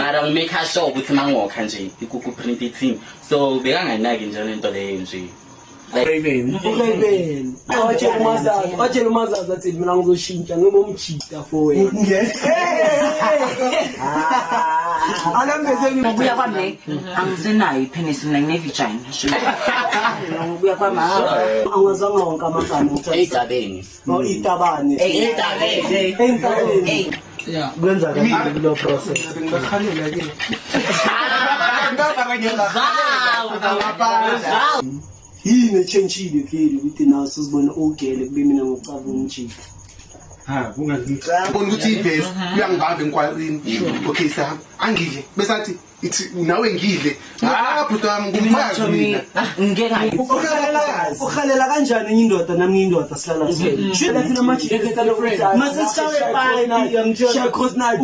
Mara ngi-make sure ukuthi mangokha nje ikuku print ithini, so bekanganaki nje lento leyo nje. Raven. URaven watshela umazazi, watshela umazazi athi mina ngizoshintsha ngibe umjita for wena. Ngokuya kwami angisenayo ipenis, mina ngine-vagina. Ngokuya kwami Angazanga wonke amagama. Ey'gabeni. Oh, itabane. Ey'gabeni. Ey'ntabeni. Kwenzakalile kulo process. Ngakhalela ke. Yini etshentshile vele ukuthi nawe suzibone ugele kube mina ngokucaba umjita? Ha, kungazicabona ukuthi ivesi uyangibamba enkwarini. Okay, sahamba. Angidle. Bese athi ithi nawe ngidle. Ah, bhuti wami ngumfazi mina. Ngike ngayi. Uhalela kanjani enye indoda, nami ngiyindoda, sihlala sonke? Shuthi thina majita mase sishawe phansi, shaya cross night.